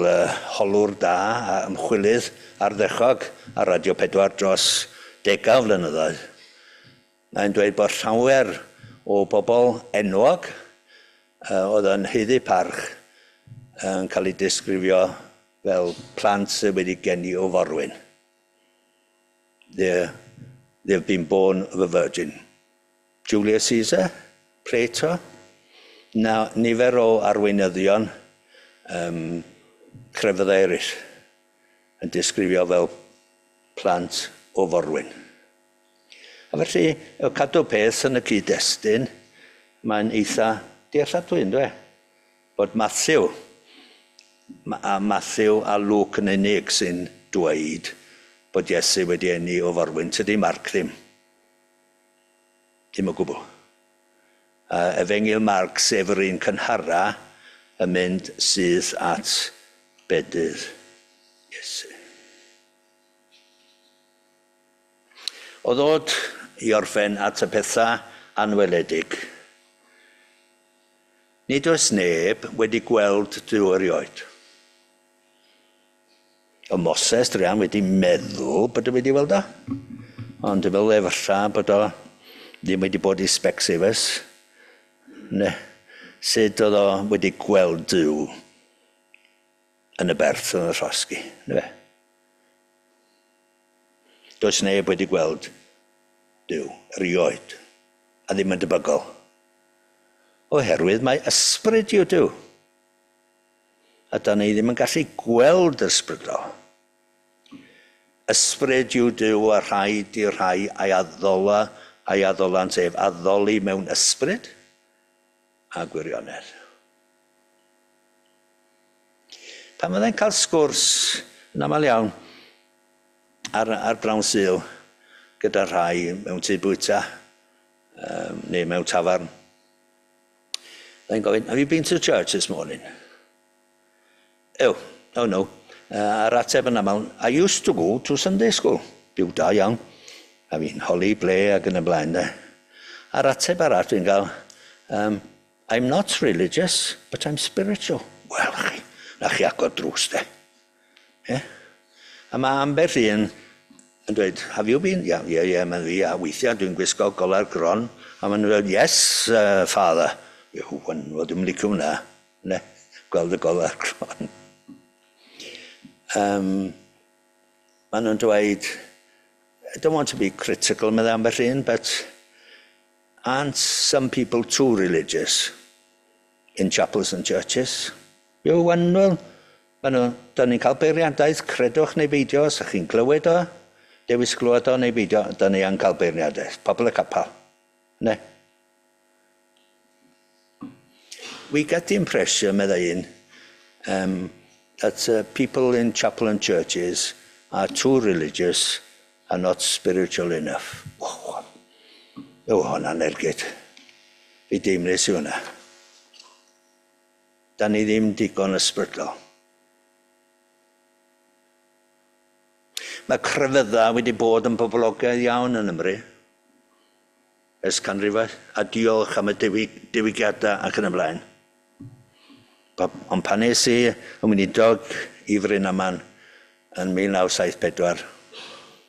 holwr da a ymchwilydd ardderchog ar Radio 4 dros 10 o flynyddoedd. Mae'n dweud bod llawer o bobl enwog oedd yn haeddu parch yn cael ei disgrifio fel plant sydd wedi geni o forwyn. They've been born of a virgin. Julius Caesar, Plato, na nifer o arweinyddion crefyddau eraill yn disgrifio fel plant o forwyn. A felly, y cadw peth yn y cyd-destun, mae'n eitha dealladwy, ynddo e? Bod Matthew, a Matthew a Luke yn unig sy'n dweud bod Iesu wedi eni o forwyn. Tydi Mark ddim. Dim o gwbl. Efengyl Mark, sef yr un cynhara, yn mynd syth at bedydd Iesu. O ddod i orffen at y pethau anweledig. Nid oes neb wedi gweld Duw erioed. O Moses druan wedi meddwl bod o wedi weld o. Ond dwi'n meddwl efallai bod o ddim wedi bod i Specsavers. Ne. Sut oedd o wedi gweld Duw yn y berth yn y llosgi. Ne fe? Does neb wedi gweld Duw erioed, a ddim yn debygol. Oherwydd mae ysbryd yw Duw. A da ni ddim yn gallu gweld yr ysbrydol. Ysbryd yw Duw a rhaid i'r rhai a'i addola, a'i addolant ef addoli mewn ysbryd a gwirionedd. Pan fyddai'n cael sgwrs yn aml iawn ar Brown Sul gyda rhai mewn tŷ bwyta neu mewn tafarn, Mae'n gofyn, "Have you been to church this morning?" "Oh, oh no." A'r ateb yn aml, "I used to go to Sunday school." Byw da iawn. A fi'n holi ble ac yn y blaen. De. A'r ateb arall dwi'n gael, "I'm not religious, but I'm spiritual." Wel, chi, na chi agor drws, de. Yeah? A mae ambell un yn dweud, "Have you been?" Ie, mae'n fi. A weithiau dwi'n gwisgo golar gron. A maen nhw'n dweud, "Yes, father." Ie, wel, dwi'n licio hwnna. Ne, gweld y golar gron. Maen nhw'n dweud, "I don't want to be critical," meddai ambell un, "but aren't some people too religious in chapels and churches?" Yw, wel, maen nhw, da ni'n cael beirniadaeth, credwch neu beidio, os ydych chi'n clywed o, dewis glywed o neu beidio, da ni yn cael beirniadaeth. Pobl y capel. Ne. "We get the impression," meddai un, "that people in chapel and churches are too religious and not spiritual enough." Oh, oh, hwnna'n ergyd. Fi deimles i hwnna. Da ni ddim digon ysbrydol. Mae crefydda wedi bod yn boblogaidd iawn yn Ymru ers canrifoedd, a diolch am y diwygiadau ac yn y blaen. Ond pan es i yn weinidog i Frynaman yn 1974,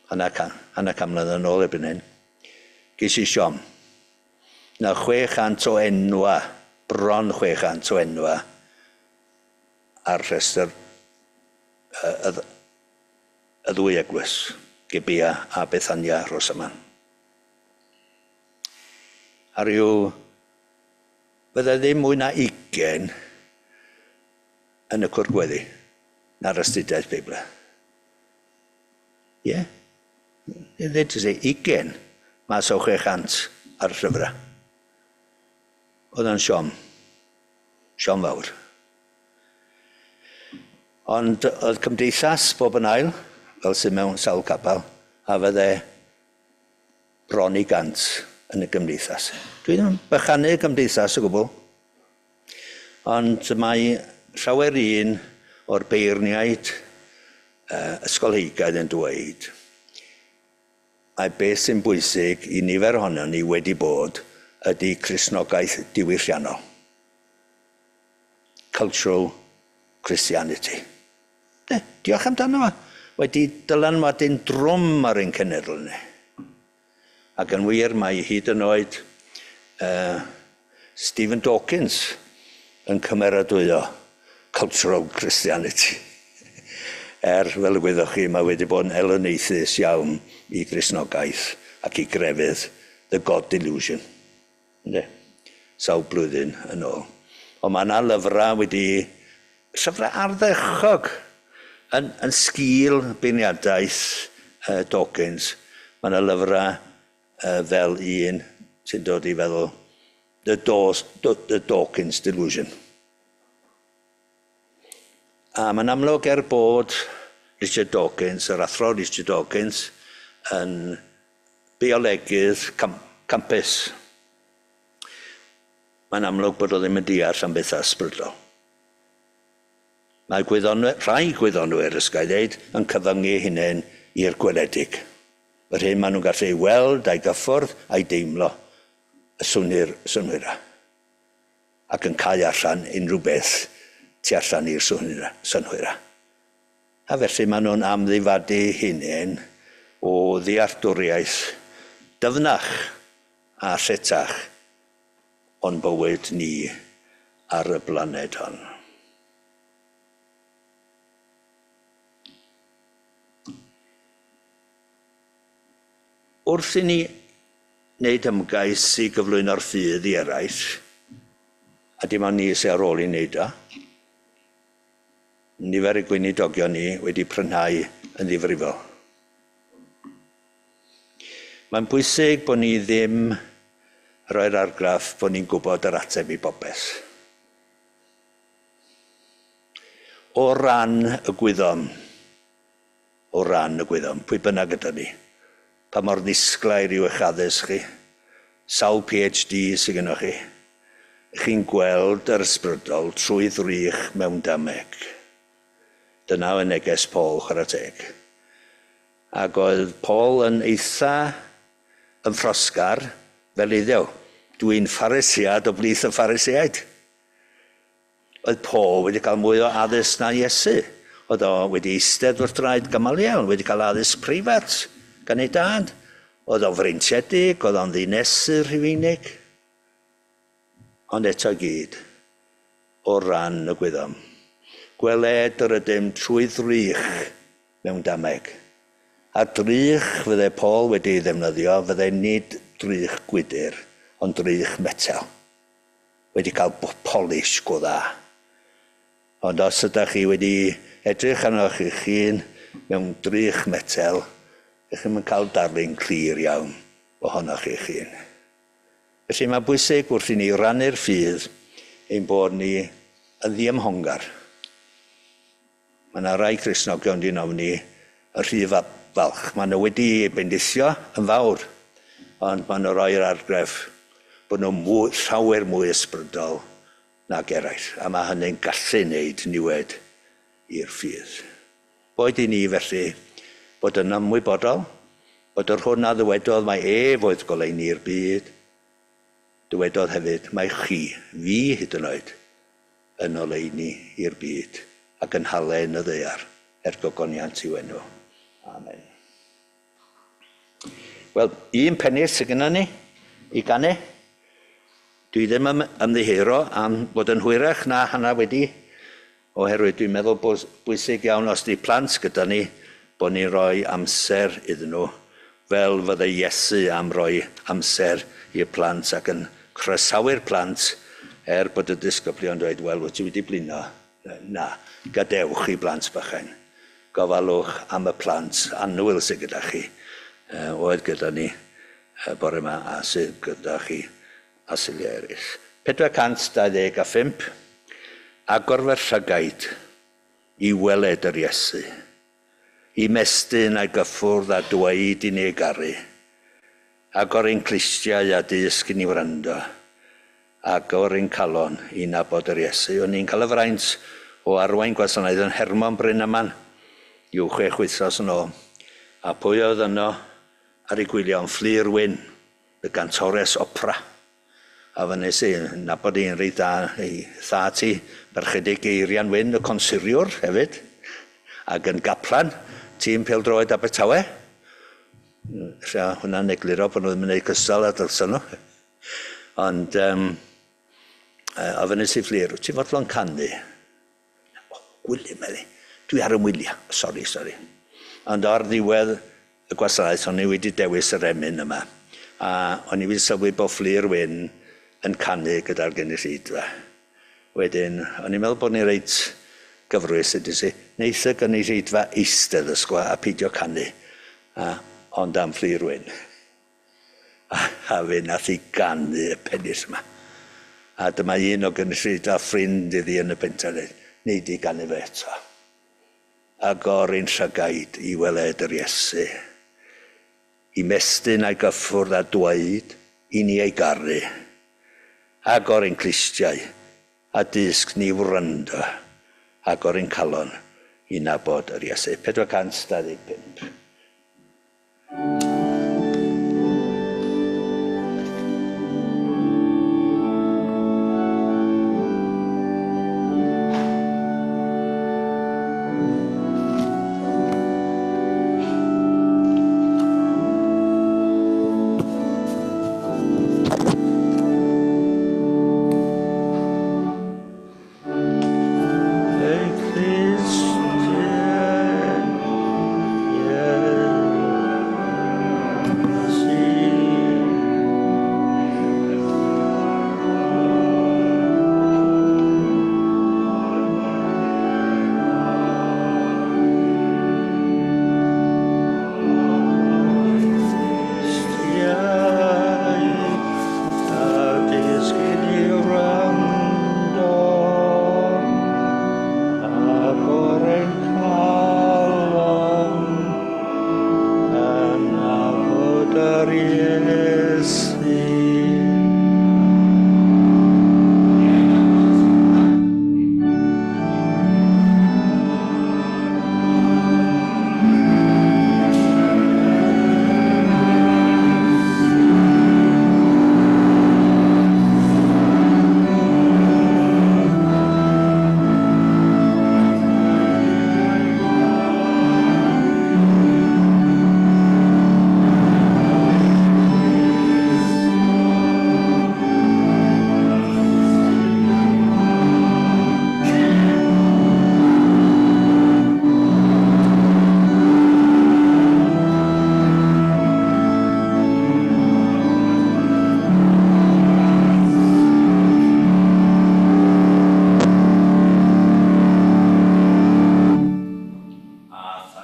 hanner can mlynedd yn ôl erbyn hyn, ges i siom. Na 600 o enwa, bron 600 o enwa ar rhestr y ddwy eglwys, Gibea a Bethania Rhosaman. A rhyw, fydde ddim mwy na 20 yn y cwr gweddi na'r astudiaeth Beibl. Ie? Yeah. Ddweud i 20 mas o 600 ar y llyfrau. Oedd o'n siom. Siom fawr. Ond oedd cymdeithas bob yn ail, fel sydd mewn sawl capel, a fydde bron i 100 yn y gymdeithas. Dwi ddim yn bychanu y gymdeithas o gwbl, ond mae llawer un o'r beirniaid ysgolheigaidd yn dweud mae beth sy'n bwysig i nifer ohonon ni wedi bod ydy Cristnogaeth diwylliannol. Cultural Christianity. Ne, diolch amdano fo. Wedi dylanwadu'n drwm ar ein cenedl ni. Ac yn wir, mae hyd yn oed Stephen Dawkins yn cymeradwyo cultural Christianity. Fel y gwyddoch chi, mae wedi bod yn elyniaethus iawn i Gristnogaeth ac i grefydd The God Delusion. Ynddi? Sawl blwyddyn yn ôl. Ond mae yna lyfrau wedi... Llyfrau ardderchog yn sgil beirniadaeth Dawkins. Mae yna lyfrau fel un sy'n dod i feddwl The Dawkins Delusion. A mae'n amlwg er bod Richard Dawkins, yr athro Richard Dawkins, yn biolegydd campus. Mae'n amlwg bod o ddim yn deall am bethau ysbrydol. Mae gwyddonwyr, rhai gwyddonwyr, ys ga i ddeud, yn cyfyngu hunain i'r gweledig. Yr hyn maen nhw'n gallu ei weld a'i gyffwrdd a'i deimlo, y synhwyrau. Ac yn cau allan unrhyw beth tu allan i'r synhwyrau. A felly maen nhw'n amddifadu hunain o ddealltwriaeth dyfnach a lletach o'n bywyd ni ar y blaned hon. Wrth i ni wneud ymgais i gyflwyno'r ffydd i eraill, a dim ond ni sy'n ar ôl i wneud o, nifer y gweinidogion ni wedi prynhau yn ddifrifol. Mae'n bwysig bod ni ddim rhoi'r argraff bod ni'n gwybod yr ateb i bopeth. O ran y gwyddom, o ran y gwyddom, pwy bynnag ydy ni, pa mor ddisglair yw eich addysg chi, sawl PhD sydd gennych chi, chi'n gweld yr ysbrydol trwy ddrych mewn dameg. Dyna oedd neges Paul, chwarae teg. Ac oedd Paul yn eitha ymffrosgar fel iddew. Dwi'n Pharisiad o blith y Pharisiaid. Oedd Paul wedi cael mwy o addysg na Iesu. Oedd o wedi eistedd wrth draed Gamaliel, wedi cael addysg preifat gan ei dad. Oedd o'n freintiedig, oedd o'n ddinesydd Rhufeinig. Ond eto gyd, o ran y gwyddom. Gweled yr ydym trwy ddrych mewn dameg. A drych fydde Paul wedi ei ddefnyddio, fydde nid drych gwydr, ond drych metel. Wedi cael polish go dda. Ond os ydych chi wedi edrych arnoch chi'ch hun mewn drych metel, ych chi'm yn cael darlun clir iawn ohonoch chi'ch hun. Felly mae'n bwysig wrth i ni rannu'r ffydd ein bod ni yn ddiymhongar. Mae yna rai Cristnogion dwi'n ofni y rhy falch. Maen nhw wedi bendithio yn fawr, ond maen nhw roi'r argraff bod nhw'n mwy, llawer mwy ysbrydol nag eraill. A mae hynny'n gallu wneud niwed i'r ffydd. Boed i ni felly bod yn ymwybodol, bod yr hwn a ddywedodd mai ef oedd goleuni'r byd, dywedodd hefyd mai chi, fi hyd yn oed, yn oleuni i'r byd ac yn halen y ddaear er gogoniant i'w enw. Amen. Wel, un pennill sydd gennym ni i ganu. Dwi ddim yn ymddiheuro am fod yn hwyrach na hanner wedi, oherwydd dwi'n meddwl bod bwysig iawn os di plant gyda ni, bod ni'n rhoi amser iddyn nhw, fel fydde Iesu am roi amser i'r plant ac yn croesawu'r plant, er bod y disgyblion dweud, wel, wyt ti wedi blino? Na, gadewch i blant bychain. Gofalwch am y plant annwyl sydd gyda chi, oedd gyda ni bore yma a sydd gyda chi a Suliau eraill. 425, agor fy llygaid i weled yr Iesu, i mestyn a'i gyffwrdd a dweud i ni ei garu, agor ein clustiau a dysg i ni wrando, agor ein calon i nabod yr Iesu. O'n i'n cael y fraint o arwain gwasanaeth yn Hermon Brynaman, i'w 6 wythnos yn ôl, a pwy oedd yno ar ei gwylio yn Fflur Wyn, y gantores opera. A fy nes i nabod i'n reit dda, ei thad hi, merchedig Eirian Wyn, y consuriwr hefyd, ac yn gaplan, tîm pêl-droed Abertawe. Ella hwnna'n egluro bod nhw ddim yn gwneud cystal a dylsen nhw. Ond a fy nes i Fflur, wyt ti'n fodlon canu? O, Gwilym, meddi. Dwi ar y wyliau. Sori, sori. Ond ar ddiwedd y gwasanaeth, o'n i wedi dewis yr emyn yma. A o'n i wedi sylwi bod Fflur Wyn yn canu gyda'r gynulleidfa. Wedyn, o'n i'n meddwl bod ni reit gyfrwys, ydy si, neith y gynulleidfa eistedd ysgwa a peidio canu, ond am Fflur Wyn. A fe nath i ganu y pennill yma. A dyma un o gynulleidfa ffrind iddi yn y pentre, dweud, nei di ganu fe eto. Agor ein llygaid i weled yr Iesu, i mestyn a'i gyffwrdd a dweud i ni ei garu. Agor ein clustiau a dysg ni wrando. Agor ein calon i nabod yr Iesu. 425.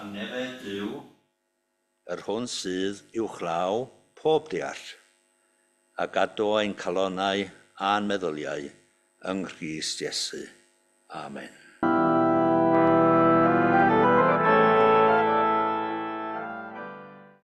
tangnefedd Duw, yr hwn sydd uwchlaw pob deall, a gadw ein calonnau a'n meddyliau yng Nghrist Iesu. Amen.